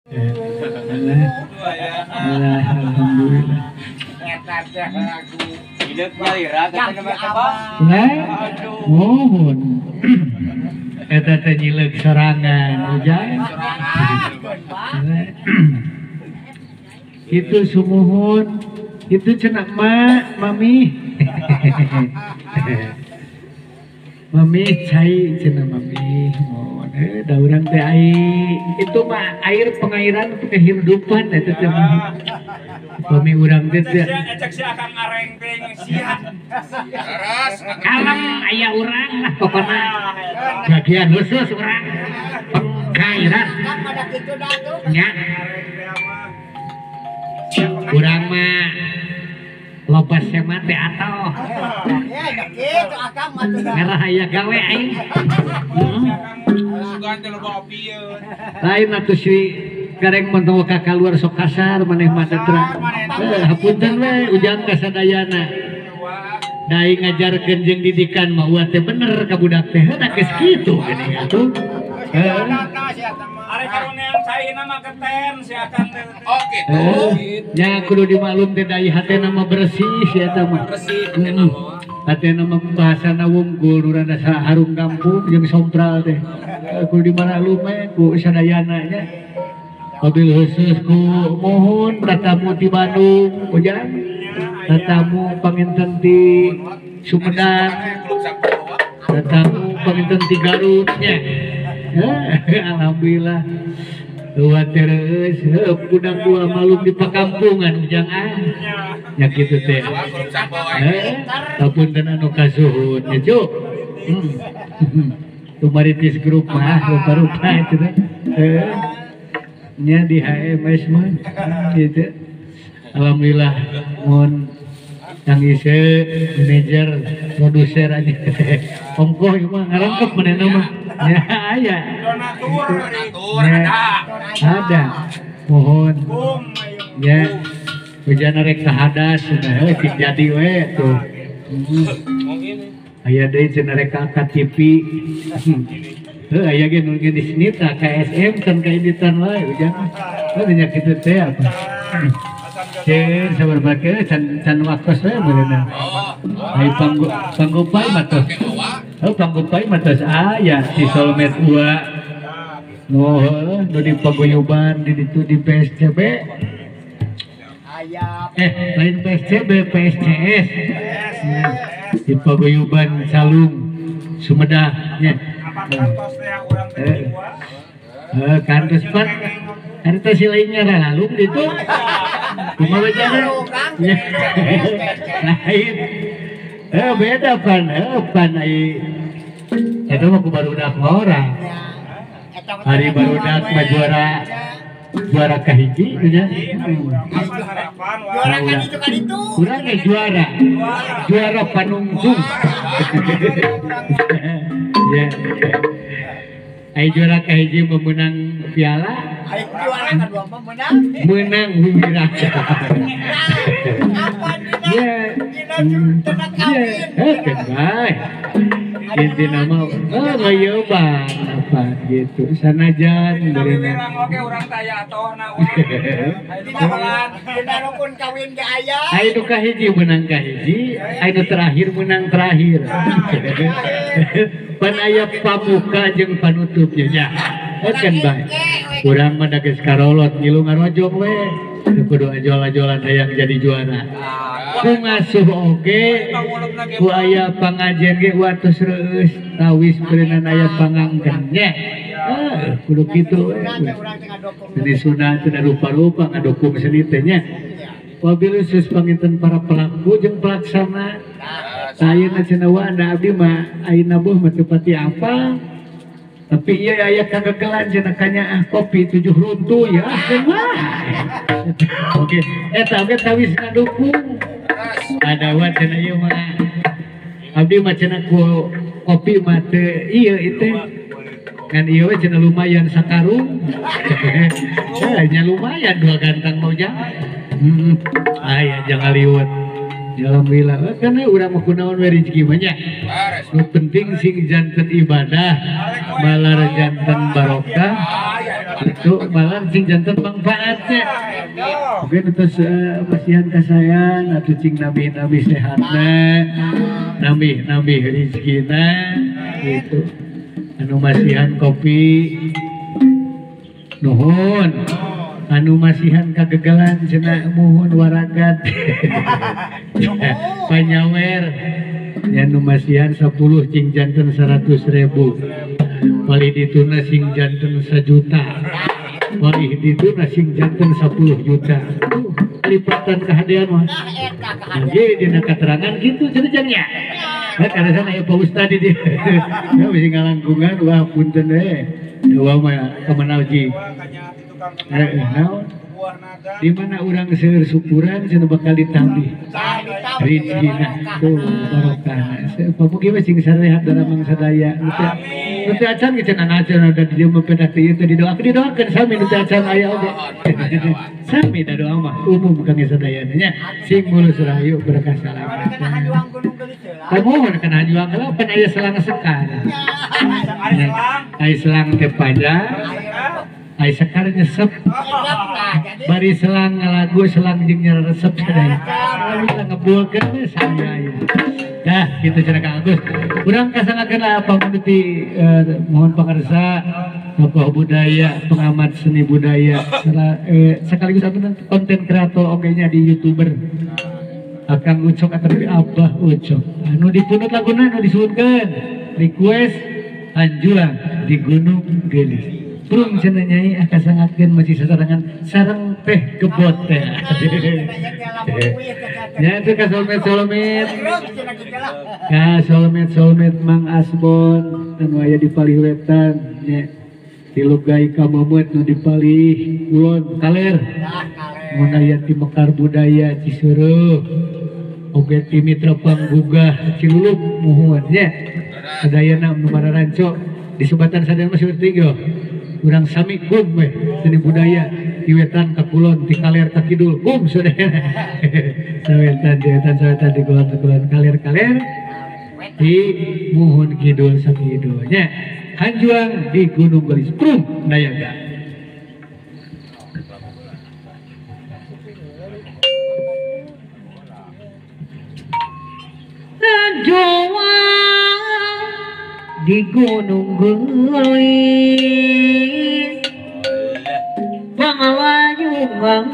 Alah, alhamdulillah. Lah, mohon. Eta teh nyileuk sorangan, ujang. Itu sumuhun, itu cenah mak, mami. Mami cai cenah mami. Mohon, da urang teh ai itu mah air pengairan kehidupan eta teh mah. Mami urang teh cek si akang ngareng teh sia. Kalem aya urang lah pokona. Bagian khusus urang pengairan. Nya. Urang mah loba sema teh atoh. Merah aya gawe aing. Lain atuh si gareng mun tong ka kaluar sok kasar maneh mah teh. Hapunten we ujang ka sadayana. Da aing ngajarkeun jeung didikan mah uat teh bener ka budak teh. Heuh geus kitu geuning atuh. Are karunean caina mah keten si akang teh. Oh kitu. Nya kudu dimaklum teh da hatena mah bersih si eta mah. Bersih hatena mah. Hatena mah bahasana wungkul nu rada harum kampung jeung sompral teh. Kudu dimaklum we ku sadayana nya. Wabil khusus ku mohon pratamu ti Bandung ujang. Pratamu panginten ti Sumedang. Pratamu panginten ti Garut nya. Alhamdulillah. Luar terus, budak gua malum di pakampungan ujang ah. Nya kitu teh. Hapunten anu kasuhun nya cuk. Tumaritis grup mah rupa-rupa itu teh. Nya di HMS mah gitu. Alhamdulillah mohon yang ise manajer produser aja. Ongkoh ieu mah ngarangkep manehna mah. Ya aya. Donatur ada. Ada. Mohon. Ya. Hujan rek kahadas cenah heuh cing jadi we tuh. Aya deui cenah rek ka TV. Heuh aya ge nu di sini tah KSM kan ka inditan wae hujan. Heuh nya kitu teh apa. Ceun sabar bake can can waktos we meureunna. Ai panggupai mah tos. Oh panggupai mah tos aya si Solmed 2. Oh nu di paguyuban di ditu di PSCB. Lain PSCB, PSCS. Di paguyuban Calung Sumedang nya. Kantos pan harta si lainnya lalung ditu. Kumaha bejana? Lain. Beda pan, pan ai eta mah ku barudak ngora. Hari barudak mah juara juara kahiji nya. Juara kan itu kan itu. Urang ge juara. Juara panungtung. Ya. Ai juara kahiji memenang piala. Ai juara kedua mah menang. Menang wiwira. Apa dina? Dina kawin. Heh, bae. Intina mah ngayeuban apa gitu. Sanajan beureunan. Oke urang taya atohna urang. Dina rukun kawin ge aya. Ai nu kahiji menang kahiji, ai nu terakhir menang terakhir. Pan aya pamuka jeung panutup nya. Kan bae. Urang mah da geus karolot ngilu ngarojong we. Kudu ajol-ajolan hayang jadi juara. Ku ngasuh oge ku aya pangajian ge watos reueus tawis beureunan aya pangangkeun nya. Kudu kitu we. Seni Sunda teu rupa-rupa ngadukung seni teh nya. Wabil khusus panginten para pelaku jeung pelaksana. Ayeuna cenah wa da abdi mah ayeuna buh mah teu pati apal. Tapi iya aya kagegelan cenah kanyaah kopi 7 runtuh ya wah. Oke, eta oge tawis ngadukung. Ada wa cenah ieu mah. Abdi mah cenah ku kopi mah teu ieu itu. Ngan ieu we cenah lumayan sakarung. Nya lumayan 2 gantang mau jangan. Aya jangan liwat. Alhamdulillah, karena urang mah kunaon we rezeki mah nya. Nu penting sing janten ibadah, malar janten barokah, Itu malah cing janten manfaatnya. Mungkin terus masihan kasayan atuh cing nabi-nabi sehatna, nabi-nabi rezekina gitu. Anu masihan kopi nuhun, anu masihan kagegelan cenah muhun waragat. Panyawer nya nu masihan 10 cing janten 100.000. Palih dituna sing janten 1 juta. Palih dituna sing janten 10 juta. Lipatan kahadean mah. Jadi dina katerangan gitu cenah jangnya. Nah, karena sana ya Pak Ustad di dia. Ya bisi ngalangkungan wah punten we. Dewa mah kemenal ji. Naon? Di mana urang seueur syukuran cenah bakal ditambih. Rezekina tuh barokahna. Pamugi we sing sarehat daramang sadaya. Nu teu acan ge cenah acan da di dieu mah pedah teu ieu teh didoakeun didoakeun sami nu teu acan aya oge. Sami da doa mah umum kangge sadayana nya. Sing mulus rahayu berkah salamat. Kamu kana hanjuang heula pan aya selang sekar. Aya selang teh panjang. Aya sekar nyesep. Bari selang ngalagu selang jeung nyaresep sadaya. Bisa ngebulkeun we saya aya. Dah gitu cenah Kang Agus. Urang kasangakeun lah pamunti mohon pangarsa tokoh budaya, pengamat seni budaya sekaligus anu konten kreator oge nya di YouTuber. Akang Ucok atau Abah Ucok. Anu dipunut laguna anu disuhunkeun. Request Hanjuang di Gunung Geulis. Prung cenah nyai kasangakeun masih sasarengan sareng teh gebot teh. Ya itu ka solmet solmet. Ka solmet solmet Mang Asbon anu aya di palih wetan nya. Di Lugai ka Mamet nu di palih kulon kaler. Mun aya ti Mekar Budaya Ciseureuh. Oge ti Mitra Panggugah Ciluluk muhun nya. Sadayana nu mararanco di Subatan sadayana masih tinggal. Urang sami kum we seni budaya ti wetan ka kulon ti kaler ka kidul kum sadayana. Sawetan di wetan sawetan di kulon kulon kaler kaler di muhun kidul sakidul nya. Hanjuang di Gunung Geulis Prung Nayaga. Hanjuang di Gunung Geulis pangalayungan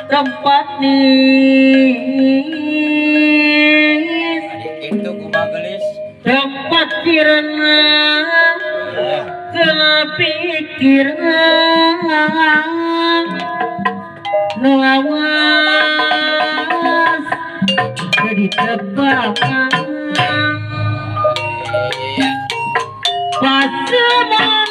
tempat nis itu kumaha geulis tempat kirana kepikiran nu lawas jadi tebakan paseman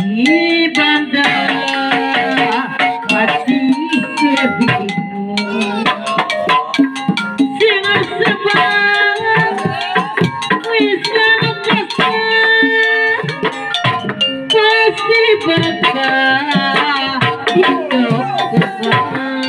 di bandar masih bingung sing sebab wis pasti berkah itu kesan.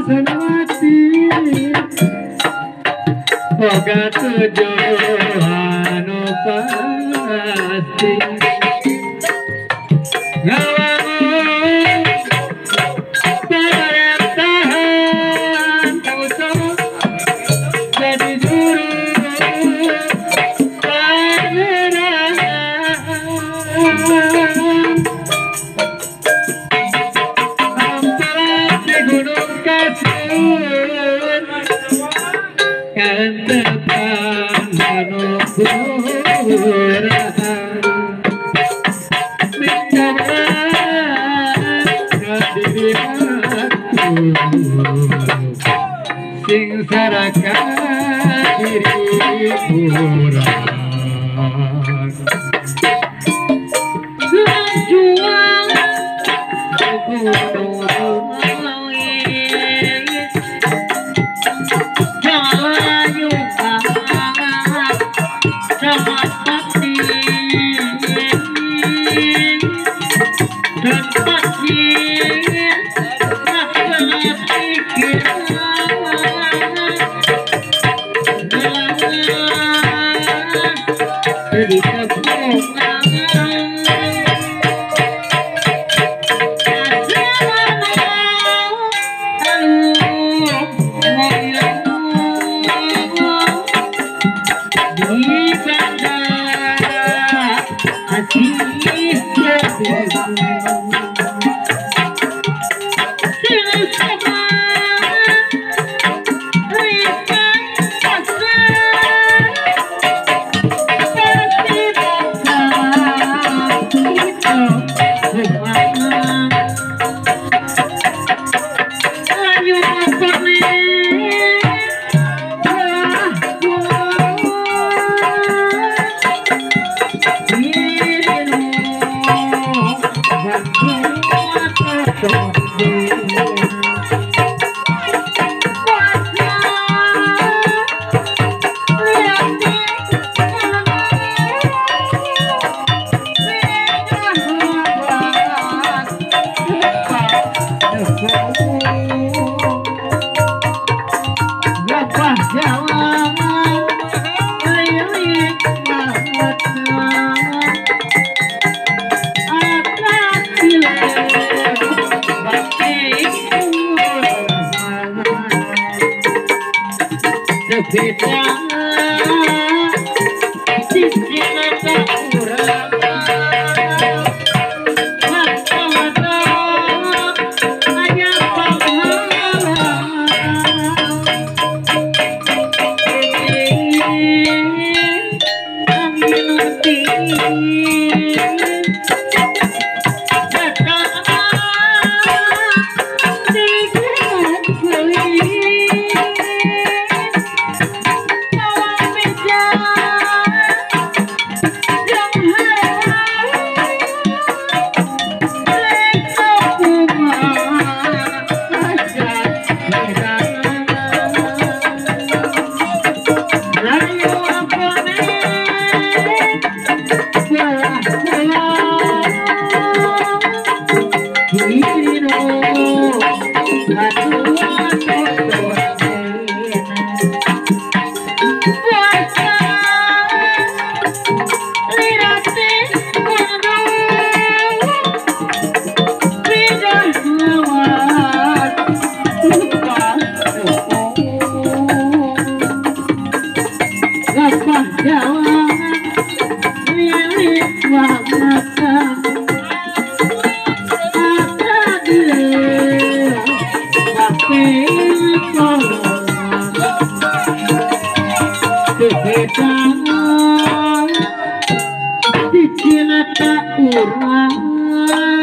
Senawati boga tujuan anu pasti ngawangun pemerintahan utuh jadi juru penerangan ampelan di Gunung Kasur kantepan anu kurang sing saraka diri urang juang Urang.